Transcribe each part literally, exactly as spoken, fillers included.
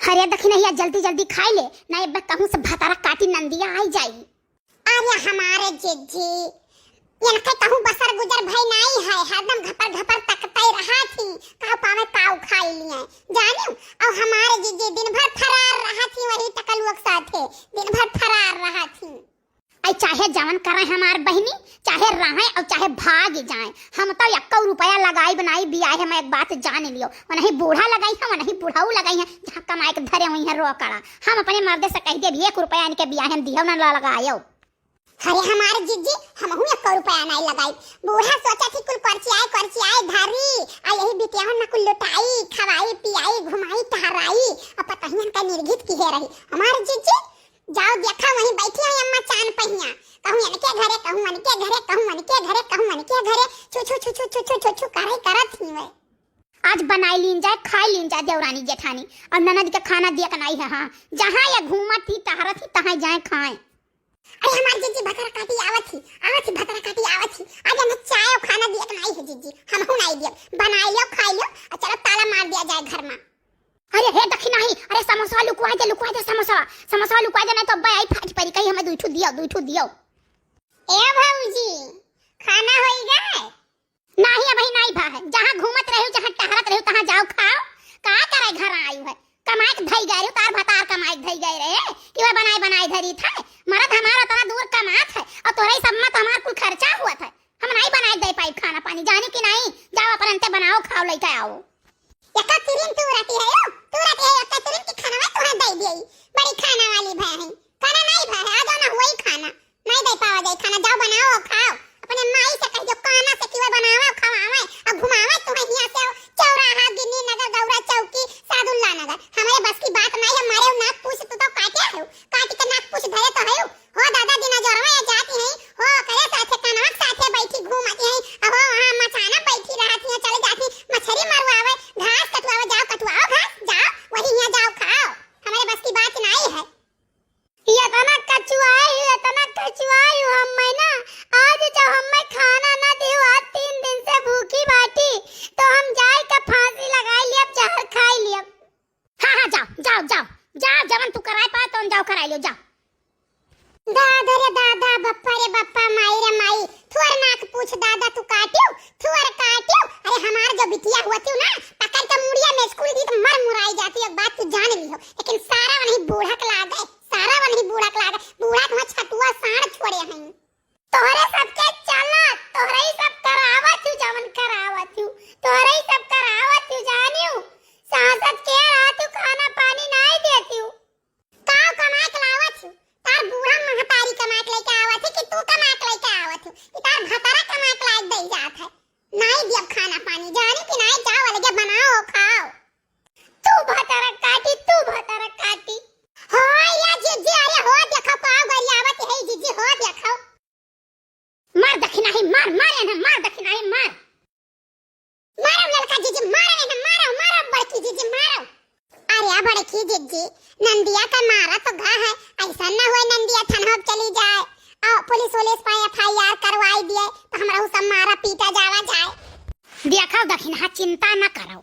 अरे दखिनहिया, जल्दी जल्दी खाइ ले, नाहीं अब्बे कहूँ से भतारा काटी नंदिया आइ जाई। अरे हमारे जिज्जी, इनके कहूँ बसर गुजर भई नाहीं है, हरदम घपर घपर तकतइ रहत हीं, काउ पावे काउ खाइ लिहे, जानिउ। अउ हमारे जिज्जी दिन भर फरार रहत हीं वही टकलुआ के साथे, दिन भर फरार रहत हीं। अइ चाहे जवन करइँ हमार बहिनी, चाहे रहइँ अउ चाहे भागि जाइँ, हम तउ एक्कउ रुपया लगाइब नाहीं बियाहे मँ, एक बात जानि लियो। वनही बूढ़ा लगाइहैं, वनही बुढ़ऊ लगाइहैं, जहाँ कमाइके धरे होइहैं रोकड़ा। हम अपने मर्दे से कहि देब, एक रुपया इनके बियाहे मँ दिहउ न लगायउ। अरे हमार जिज्जी, हमहूँ एक्कउ रुपया नाहीं लगाइब। बूढ़ा सोचत हीं कुल करचियाइ करचियाइ धरी, अउ यही बिटियावन मँ कुल लुटाई, खवाई, पियाई, घुमाई, टहराई, अउ पतोहियन का निरघित किहे रही। हमार जिज्जी, जाउ देखा, वहीं बइठी हैं अम्मा चान पहिया। कहूँ इनके घरे, कहूँ उनके घरे, कहूँ इनके घरे, कहूँ उनके घरे, छु छु छु छु करइ करत हीं वइ। आज बनाइ लीन जाए, खाइ लीन जाए देवरानी जेठानी, अउ ननद के खाना दियक नाहीं है। हाँ, जहाँ या घूमत हीं, टहरत हीं, तहाँ जाएँ खाएँ। अरे हमार जिज्जी भतारा काटी आवत हीं, आवत हीं भतारा काटी आवत हीं। आज हमें चाय अउ खाना दियक नाहीं है जिज्जी, हमहूँ नाहीं दियब। बनाइ लियो, खाइ लियो, अउ चलो ताला मार दिया जाए घर मँ। अरे हे दखिनही, अरे समोसवा लुकवाइ दे, लुकवाइ दे समोसवा, समोसवा लुकवाइ दे, नाहीं तउ अब्बे आई फाटि परी, कही हमें दुइ ठू दियो, दुइ ठू दियो। ए भउजी, खाना होइ गए? नाहीं, अबहीं नाहीं भा है। जहाँ घूमत रहिउ, जहाँ टहरत रहिउ, तहाँ जाउ खाउ। का करइ घरा आइउ है? कमाइक धइ गए रहिउ, तोर भतार कमाइक धइ गए रहे कि वह बनाइ बनाइ धरित है। मरद हमार ओतना दूर कमात है अउ तोहरे सब मँ तउ हमार कुल खर्चा होत है। हम नाहीं बनाइक दइ पाइब खाना पानी, जानिउ कि नाहीं? जाउ अपन अंते बनाउ, खाउ, लइके आउ। एक्का तिरिन तू रहती है यो, तू रहती है एक्का तिरिन कि खाना मैं तुहें दइ देई। बड़ी खाना वाली भय है, खाना नाहीं भय है, आ जाउ न, होई खाना। नाहीं दइ पावा जाई खाना, जाउ बनाउ अउ खाउ। अपने माई से कहि दियो, काना से कि वह बनावे, खवावे अउ घुमावे तुहें हियाँ से चौराहा, गिन्नी नगर, गौरा चौकी, सादुल्ला नगर। हमरे बस की बात नाहीं है, मरे नाक पूछ तू तउ काटे हो, काटि के नाक पूछ धरे तउ है। हो दादा, दिना जोरवा या जाती हैं, हो ओकरे साथे, कनवा के साथे बइठी घूमती हैं, अहो वहाँ मचाना बइठी रहती हैं, चले जाती मछरी मरवावे, घास कटवावे, जाउ कटवाओ घास, जाउ वही हियाँ जाउ खाओ, हमरे बस की बात नाहीं है। एतना कचुआई, एतना कचुआई हम्मै ना, आज जउ हम्मै खाना ना दिउ, आज तीन दिन से भूखी बाटी, तउ हम जाइ के फाँसी लगाइ लियब, जहर खाइ लियब। हाँ, हाँ, जाउ, जाउ, जाउ, जाउ, जवन तू कराइ पाए, तवन जाउ कराइ लियो, जाउ। दादा रे दादा, बप्पा रे बप्पा, माई रे माई, थुअर नाक पूछ दादा तू काटियो, थुअर काटियो। अरे हमार जो बिटिया होतिउ ना, पकड़ के मुड़िया में स्कूल दी तो मर मुराई जाती, एक बात तू जान लिहो। लेकिन सारा वनही बूढ़ा के लागे, सारा वनही बूढ़ा के लागे, बूढ़ा के वहाँ छटुआ साँड़ छोड़े हैं। तोहरे सबके चलत, तोहरे ही सब करावत हूँ, जवन करावत हूँ, तोहरे ही सब करावत हूँ, जानियो। सासत के रहत हूँ, खाना पानी नाई देत हूँ। का कमाए के लावत हूँ? तार बूढ़ा महतारी कमाए के लेके आवत है कि तू कमाए के लेके आवत हूँ? कि तार भतारा कमाए के लायक दई जात है? नाई दियब खाना पानी, जानी कि नाई, जाओ अलगे बनाओ, खाओ। तू भतारा काटी, तू भतारा काटी। हो या जिज्जी, अरे हो देखो का गरियावत है जिज्जी, हो देखो। मार दखिनाही, मार, मार एन्हे, मार दखिनाही, मार। मारो ललका जिज्जी, मारो एन्हे, मारो, मारो बड़की जिज्जी, मारो। अरे बड़की जिज्जी, नंदिया का मारा तो गा है, ऐसा ना होए नंदिया थाना चली जाए और पुलिस वुलिस पर FIR करवाई दिए तो हमरा सब मारा पीटा जावा जाए। देखो दखिनहा, चिंता न करो,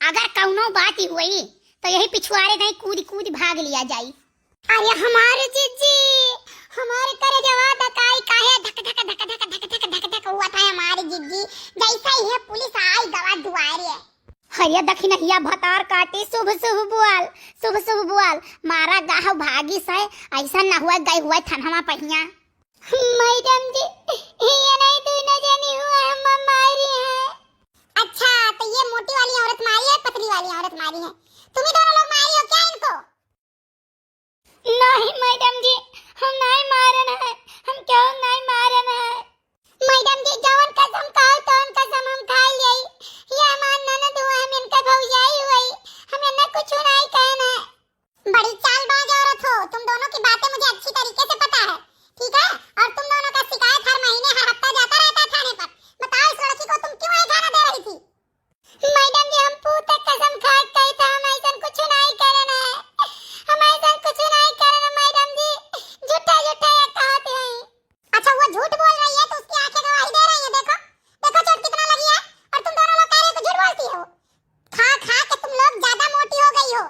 अगर कौनो बात ही हुई तो यही पिछुआरे गई कूद कूद भाग लिया जाई। अरे हमारे जिज्जी, हमारे करेजवा दकाई काहे धक धक धक धक धक धक धक धक हुआ था हमारे जिज्जी, जैसे ही है पुलिस आई गवा दुआरे। अरे दखिनहिया भतार काटी, शुभ शुभ बोल, शुभ शुभ बोल, मारा गाह भागी से, ऐसा न हुआ गई हुआ थनवा पहिया। मैडम जी, ये नहीं दोनों जनी हुआ हम मारी है। अच्छा, तो ये मोटी वाली औरत मारी है, पतली वाली औरत मारी है? तुम ही दोनों लोग मारी हो क्या इनको? नहीं मैडम जी, हम नहीं मारन है, हम क्यों नहीं मारन है? मैडम जी, जवन कसम खाओ तवन कसम हम खाई लेई। ये हमार ननद हुआ, हम इनका भौजाई हुई, हम इन्हें कुछ नहीं कहना है। बड़ी चालबाज औरत हो, तुम दोनों की बातें मुझे अच्छी तरीके से पता है, ठीक है? और तुम दोनों का शिकायत हर महीने, हर हफ्ता जाता रहता है थाने पर। बताओ, इस लड़की को तुम क्यों ये खाना दे रही थी? मैडम जी, हम पूत कसम खा के कही था, हम ऐसा कुछ नहीं करना है, हम ऐसा कुछ नहीं करना मैडम जी, झूठा झूठा ये कहते हैं। अच्छा, वो झूठ बोल रही है तो उसकी आंखें गवाही दे रही हैं। देखो, देखो चोट कितना लगी है, और तुम दोनों लोग कह रहे हो कि झूठ बोलती हो। खा खा के तुम लोग ज्यादा मोटी हो गई हो,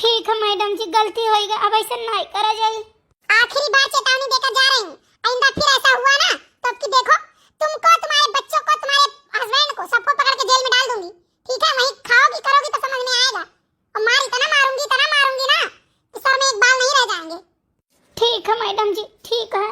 ठीक है मैडम जी, गलती होइगा, अब ऐसा नहीं करा जाई। आखिरी बार चेतावनी देकर जा रही हूँ, आइंदा फिर ऐसा हुआ ना तो अब की देखो, तुमको, तुम्हारे बच्चों को, तुम्हारे हस्बैंड को, सबको पकड़ के जेल में डाल दूंगी। ठीक है, वहीं खाओगी करोगी तो समझ में आएगा। और मार इतना मारूंगी, इतना मारूंगी ना कि सर में एक बाल नहीं रह जाएंगे। ठीक है मैडम जी, ठीक है।